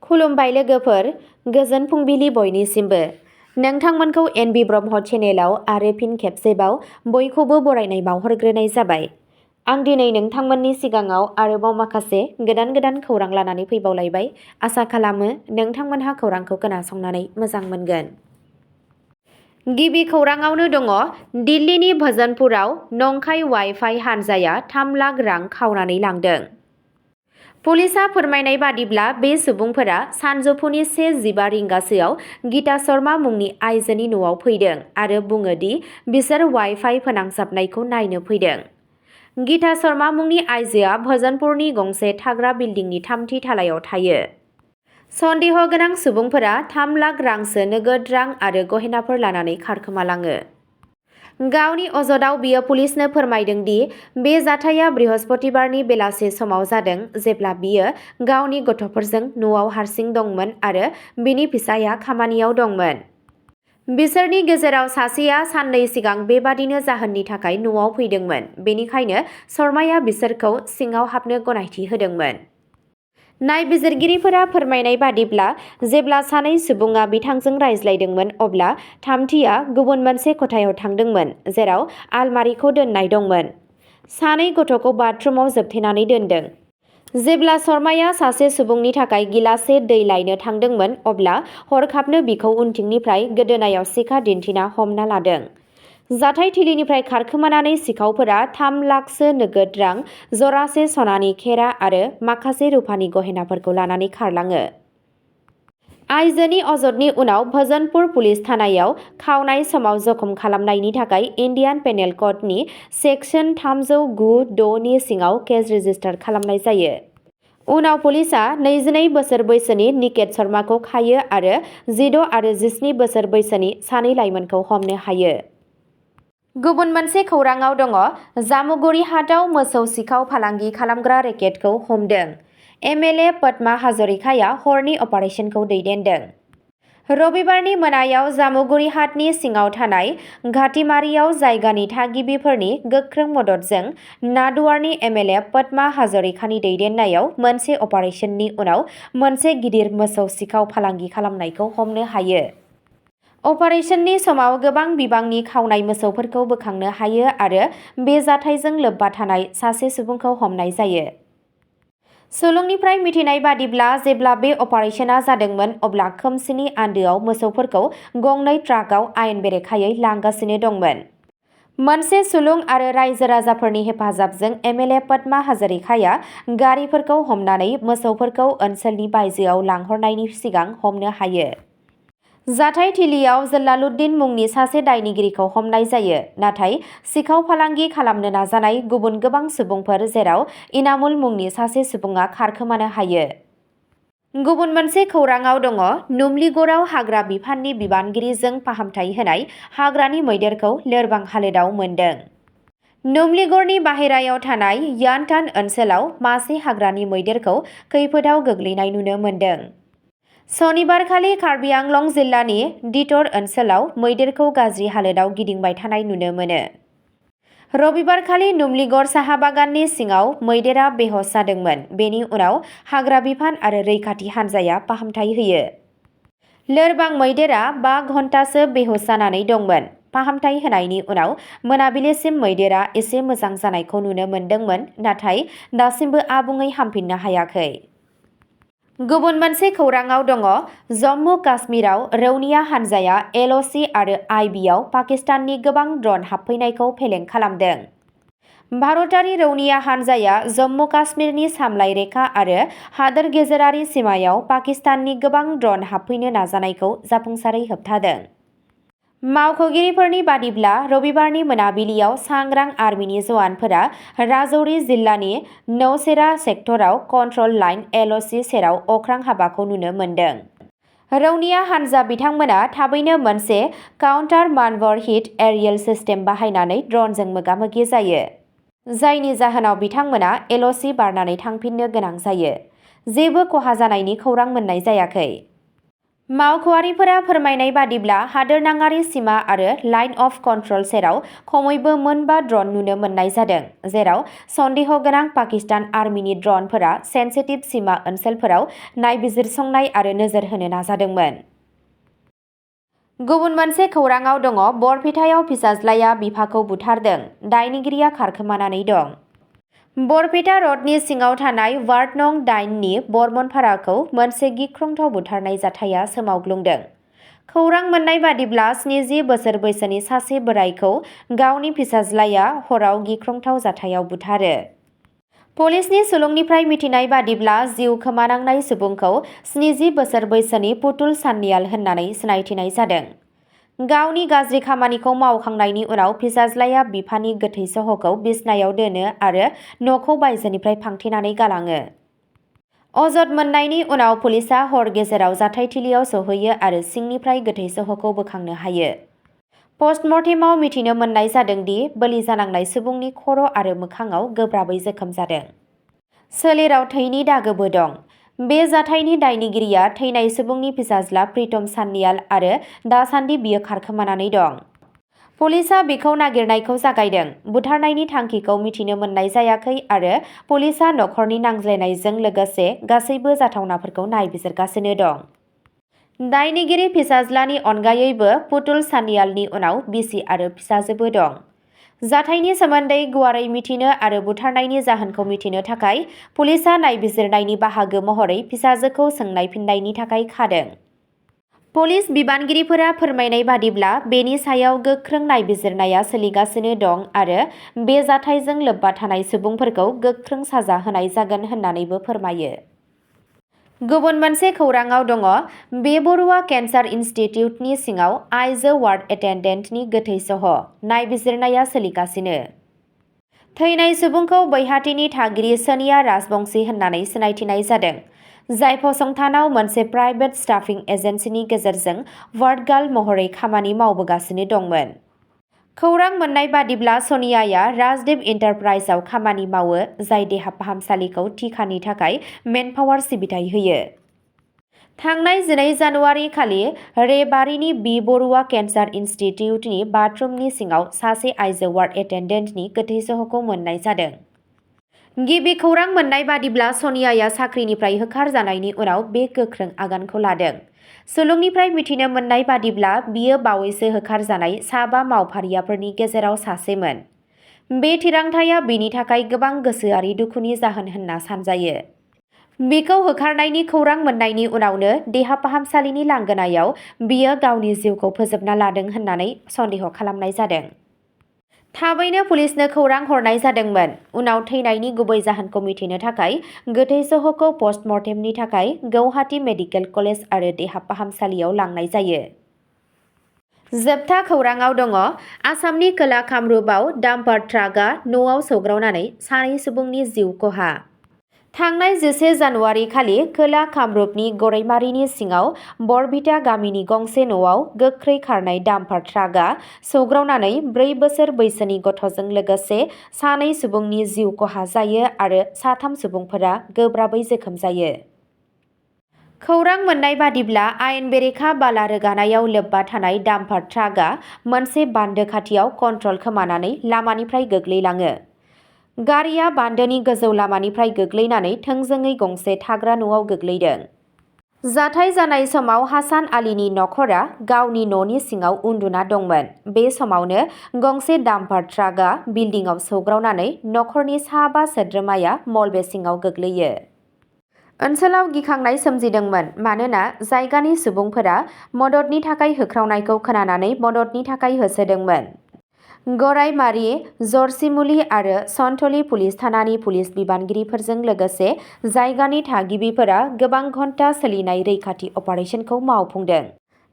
खुलुमबाय लोगोफोर, गोजोन फुंबिलि बयनिसिमबो। नोंथांमोनखौ एनबि ब्रह्म चेनेलाव आरो फिन खेबसेबाव बयखौबो बरायनाय बावहरग्रोनाय जाबाय। आं दिनै नोंथांमोननि सिगाङाव आरोबाव माखासे गोदान खौरां लानानै फैबावलायबाय। आसा खालामो नोंथांमोनहा खौरांखौ खोनासंनानै मोजां मोनगोन। गिबि खौराङावनो दङ, दिल्लीनि भजनपुराव नंखाय वाइ-फाइ हानजाया 3 लाख रां खावनानै लांदों। पुलिसआ फोरमायनाय बादिब्ला बे सुबुंफोरा सानजौफुनि 1:15 रिंगासोआव गीता शर्मा मुंनि आइजोनि न'आव फैदों आरो बुङो दि बिसोर वाइ-फाइ फोनांजाबनायखौ नायनो फैदों। गीता शर्मा मुंनि आइजोआ भजनपुरनि गंसे थाग्रा बिल्डिंनि 3थि थालायाव थायो। सन्देह गोनां सुबुंफोरा 3 लाख रांसो नोगोद रां आरो गहेनाफोर लानानै खारखोमालाङो। गावनि अजदआव बियो पुलिसनो फोरमायदों दि बे जाथाया बृहस्पतिबारनि बेलासे समाव जादों जेब्ला बियो गावनि गथ'फोरजों न'आव हारसिं दंमोन आरो बिनि फिसायआ खामानियाव दंमोन। बिसोरनि गेजेराव सासेया साननै सिगां बेबादिनो जाहोननि थाखाय न'आव फैदोंमोन, बेनिखायनो शर्माया बिसोरखौ सिङाव हाबनो गनायथि होदोंमोन। नायबिजिरगिरिफोरा फोरमायनाय बादिब्ला जेब्ला सानै सुबुङा बिथांजों रायज्लायदोंमोन अब्ला थामथिया गुबुन मोनसे खथायाव थांदोंमोन जेराव आलमारिखौ दोननाय दंमोन। सानै गथ'खौ बाथरुमाव जोबथेनानै दोनदों। जेब्ला शर्माया सासे सुबुंनि थाखाय गिलाससे दै लायनो थांदोंमोन अब्ला हरखाबनो बिखौ उनथिंनिफ्राय गोदोनायाव सिखा दिन्थिना हमना लादों। जाथायथिलिनिफ्राय खारखोमानानै सिखावफोरा 3 लाखसो नोगोद रां, जरासे सनानि खेरा आरो माखासे रुफानि गहेनाफोरखौ लानानै खारलाङो। आइजोनि अजदनि उनाव भजनपुर पुलिस थानायाव खावनाय समाव जखम खालामनायनि थाखाय इन्डियान पेनेल क'डनि सेक्सन 309(6) नि सिङाव केस रेजिस्टार खालामनाय जायो। उनाव पुलिसआ 22 बोसोर बैसोनि निकेत शर्माखौ खायो आरो 16 आरो 17 बोसोर बैसोनि सानै लाइमोनखौ हमनो हायो। गुबुन मोनसे खौराङाव दङ, जामुगुरि हाटआव मोसौ सिखाव फालांगि खालामग्रा रेकेटखौ हमदों। एमएलए पद्मा हाजरिकाया हरनि अपारेशनखौ दैदेनदों। रबिबारनि मोनायाव जामुगुरि हाटनि सिङाव थानाय घाटिमारियाव जायगानि थागिबिफोरनि गोख्रों मददजों नादुवारनि एमएलए पद्मा हाजरिकानि दैदेननायाव मोनसे अपारेशननि उनाव मोनसे गिदिर मोसौ सिखाव फालांगि खालामनायखौ हमनो हायो। अपारेशननि समाव गोबां बिबांनि खावनाय मोसौफोरखौ बोखांनो हायो आरो बे जाथायजों लोब्बा थानाय सासे सुबुंखौ हमनाय जायो। सुलुंनिफ्राय मिथिनाय बादिब्ला जेब्ला बे अपारेशना जादोंमोन अब्ला खोमसिनि आन्दोआव मोसौफोरखौ गंनै ट्राकआव आयेन बेरेखायै लांगासिनो दंमोन। मोनसे सुलुं आरो रायजो-राजाफोरनि हेफाजाबजों एमएलए पद्मा हाजरिकाया गारिफोरखौ हमनानै मोसौफोरखौ ओनसोलनि बायजोआव लांहरनायनि सिगां हमनो हायो। जाथायथिलियाव जलालुद्दिन मुंनि सासे दायनिगिरिखौ हमनाय जायो, नाथाय सिखाव फालांगि खालामनो नाजानाय गुबुन गोबां सुबुंफोर जेराव इनामुल मुंनि सासे सुबुङा खारखोमानो हायो। गुबुन मोनसे खौराङाव दङ, नुमलीगड़आव हाग्रा बिफाननि बिबानगिरिजों फाहामथाय होनाय हाग्रानि मैदेरखौ लोरबां हालोदाव मोनदों। नुमलीगड़नि बाहेरायाव थानाय यानटान ओनसोलाव मासे हाग्रानि मैदेरखौ खैफोदाव गोग्लैनाय नुनो मोन्दों। सनिबारखालि कार्बि आंलं जिल्लानि दितर ओनसोलाव मैदेरखौ गाज्रि हालोदाव गिदिंबाय थानाय नुनो मोनो। रबिबारखालि नुमलीगड़ साहा बागाननि सिङाव मैदेरा बेहस जादोंमोन। बेनि उनाव हाग्रा बिफान आरो रैखाथि हानजाया फाहामथाय होयो। लोरबां मैदेरा 5 घन्टासो बेहुस जानानै दंमोन। फाहामथाय होनायनि उनाव मोनाबिलिसिम मैदेरा एसे मोजां जानायखौ नुनो मोन्दोंमोन, नाथाय दासिमबो आबुङै हामफिननो हायाखै। गुबुन मोनसे खौराङाव दङ, जम्मु काश्मीराव रौनिया हानजाया एलअसि आरो आइबिआव पाकिस्ताननि गोबां ड्रन हाबफैनायखौ फेलें खालामदों। भारतारि रौनिया हानजाया जम्मु काश्मीरनि सामलाय रेखा आरो हादोर गेजेरारि सिमायाव पाकिस्ताननि गोबां ड्रन हाबफैनो नाजानायखौ जाफुंसारै होबथादों। मावख'गिरिफोरनि बादिब्ला रबिबारनि मोनाबिलियाव सांग्रां आर्मिनि जवानफोरा राजौरी जिल्लानि नौशेरा सेक्टराव कन्ट्रल लाइन एलअसि सेराव अख्रां हाबाखौ नुनो मोन्दों। रौनिया हानजा बिथांमोना थाबैनो मोनसे काउन्टार मानवर हिट एरियेल सिस्टेम बाहायनानै ड्रनजों मोगा-मोगि जायो, जायनि जाहोनाव बिथांमोना एलअसि बारनानै थांफिननो गोनां जायो। जेबो खहा जानायनि खौरां मोननाय जायाखै। मावख'आरिफोरा फोरमायनाय बादिब्ला हादोरनाङारि सिमा आरो लाइन अफ कन्ट्रल सेराव खमैबो मोनबा ड्रन नुनो मोननाय जादों, जेराव सन्देह गोनां पाकिस्तान आर्मिनि ड्रनफोरा सेन्सिटिभ सिमा ओनसोलफोराव नायबिजिरसंनाय आरो नोजोर होनो नाजादोंमोन। गुबुन मोनसे खौराङाव दङ बरपेटायाव फिसाज्लाया बिफाखौ बुथारदों, दायनिगिरिया खारखोमानानै दं। बरपेटा रडनि सिङाव थानाय वार्ड नं 8 नि बर्मनपाराखौ मोनसे गिख्रंथाव बुथारनाय जाथाया सोमावग्लुंदों। खौरां मोननाय बादिब्ला 70 बोसोर बैसोनि सासे बोराइखौ गावनि फिसाज्लाया हराव गिख्रंथाव जाथायाव बुथारो। पुलिसनि सुलुंनिफ्राय मिथिनाय बादिब्ला जिउ खोमानांनाय सुबुंखौ 70 बोसोर बैसोनि पुतुल सान्याल होननानै सिनायथिनाय जादों। गावनि गाज्रि खामानिखौ मावखांनायनि उनाव फिसाज्लाया बिफानि गोथै सह'खौ बिसनायाव दोनो आरो न'खौ बायजोनिफ्राय फांथेनानै गालाङो। अजद मोननायनि उनाव पुलिसआ हर गेजेराव जाथायथिलियाव सौहैयो आरो सिंनिफ्राय गोथै सह'खौ बोखांनो हायो। पस्टमर्टेमाव मिथिनो मोननाय जादों दि बोलि जानांनाय सुबुंनि खर' आरो मोखांआव गोब्राबै जोखोम जादों। सोलेराव थैनि दागोबो दं। बे जाथायनि दायनिगिरिया थैनाय सुबुंनि फिसाज्ला प्रीतम सान्याल आरो दासान्दि बियो खारखोमानानै दं। पुलिसआ बिखौ नागिरनायखौ जागायदों। बुथारनायनि थांखिखौ मिथिनो मोननाय जायाखै आरो पुलिसआ नखरनि नांज्लायनायजों लोगोसे गासैबो जाथावनाफोरखौ नायबिजिरगासिनो दं। दायनिगिरि फिसाज्लानि अनगायैबो पुतुल सान्यालनि उनाव बिसि आरो फिसाजोबो दं। जाथायनि सोमोन्दै गुवारै मिथिनो आरो बुथारनायनि जाहोनखौ मिथिनो थाखाय पुलिसआ नायबिजिरनायनि बाहागो महरै फिसाजोखौ सोंनाय फिननायनि थाखाय खादों। पुलिस बिबानगिरिफोरा फोरमायनाय बादिब्ला बेनि सायाव गोख्रों नायबिजिरनाया सोलिगासिनो दं आरो बे जाथायजों लोब्बा थानाय सुबुंफोरखौ गोख्रों साजा होनाय जागोन होननानैबो फोरमायो। गुबुन मोनसे खौराङाव दङ बे बरुवा केन्सार इनस्टिट्युटनि सिङाव आइजो वार्ड एटेन्डेन्टनि गोथै सह', नायबिजिरनाया सोलिगासिनो। थैनाय सुबुंखौ बैहाटीनि थागिरि सोनिया राजबंशी होननानै सिनायथिनाय जादों, जाय फसंथानाव मोनसे प्राइभेट स्टाफिं एजेन्सिनि गेजेरजों वार्ड गार्ल महरै खामानि मावबोगासिनो दंमोन। खौरां मोननाय बादिब्ला सनियाया राजदीप इन्टारप्राइजआव खामानि मावो, जाय देहा फाहामसालिखौ टिकानि थाखाय मेनपावार सिबिथाय होयो। थांनाय 12 जानुवारि खालि रेबारिनि बि बरुवा केन्सार इनस्टिट्युटनि बाथरुमनि सिङाव सासे आइजो वार्ड एटेन्डेन्टनि गोथै सह'खौ मोननाय जादों। गिबि खौरां मोननाय बादिब्ला सनियाया साख्रिनिफ्राय होखारजानायनि उनाव बे गोख्रों आगानखौ लादों। सुलुंनिफ्राय मिथिनो मोननाय बादिब्ला बियो बावैसो होखारजानाय 7 मावफारियाफोरनि गेजेराव सासेमोन। बे थिरांथाया बिनि थाखाय गोबां गोसोआरि दुखुनि जाहोन होनना सानजायो। बिखौ होखारनायनि खौरां मोननायनि उनावनो देहा फाहामसालिनि लांगोनायाव बियो गावनि जिउखौ फोजोबना लादों होननानै सन्देह खालामनाय जादों। थाबैनो पुलिसनो खौरां हरनाय जादोंमोन। उनाव थैनायनि गुबै जाहोनखौ मिथिनो थाखाय गोथै सह'खौ पस्टमर्टेमनि थाखाय गौहाटी मेडिकेल कलेज आरो देहा फाहामसालियाव लांनाय जायो। जोबथा खौराङाव दङ आसामनि खोला कामरुपआव डाम्पार ट्राकआ न'आव सौग्रावनानै 2 सुबुंनि जिउ खहा। थांनाय 11 जानुवारि खालि खोला कामरुपनि गरैमारिनि सिङाव बरबिटा गामिनि गंसे न'आव गोख्रै खारनाय डाम्पार ट्राकआ सौग्रावनानै 4 बोसोर बैसोनि गथ'जों लोगोसे 2 सुबुंनि जिउ खहा जायो आरो 3 सुबुंफोरा गोब्राबै जोखोम जायो। खौरां मोननाय बादिब्ला आयेन बेरेखा बाला रोगानायाव लोब्बा थानाय डाम्पार ट्राकआ मोनसे बान्दो खाथियाव कन्ट्रल खोमानानै लामानिफ्राय गोग्लैलाङो। गारिया बान्दोनि गोजौ लामानिफ्राय गोग्लैनानै थोंजोङै गंसे थाग्रा न'आव गोग्लैदों। जाथाय जानाय समाव हासान आलीनि नखरा गावनि न'नि सिङाव उन्दुना दंमोन। बे समावनो गंसे डाम्पार ट्राकआ बिल्डिंआव सौग्रावनानै नखरनि 5 सोद्रोमाया मलबे सिङाव गोग्लैयो। ओनसोलाव गिखांनाय सोमजिदोंमोन मानोना जायगानि सुबुंफोरा मददनि थाखाय होख्रावनायखौ खोनानानै मददनि थाखाय होसोदोंमोन। गरायमारी, जरसिमुली आरो सन्थलि पुलिस थानानि पुलिस बिबानगिरिफोरजों लोगोसे जायगानि थागिबिफोरा गोबां घन्टा सोलिनाय रैखाथि अपारेशनखौ मावफुंदों।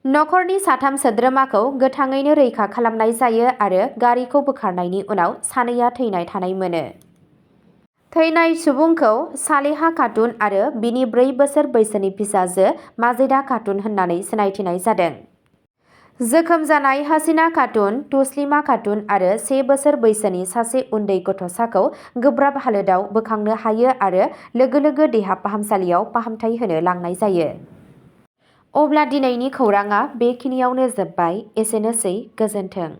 नखरनि 3 सोद्रोमाखौ गोथाङैनो रैखा खालामनाय जायो आरो गारिखौ बोखारनायनि उनाव 2आ थैनाय थानाय मोनो। थैनाय सुबुंखौ सालेहा खातुन आरो बिनि 4 बोसोर बैसोनि फिसाजो माजेदा खातुन होननानै सिनायथिनाय जादों। जोखोम जानाय हासिना खातुन, तुस्लिमा खातुन आरो 1 बोसोर बैसोनि सासे उन्दै गथ'साखौ गोब्राब हालोदाव बोखांनो हायो आरो लोगो लोगो देहा फाहामसालियाव फाहामथाय होनो लांनाय जायो। अब्ला दिनैनि खौराङा बेखिनियावनो जोब्बाय। एसेनोसै, गोजोन्थों।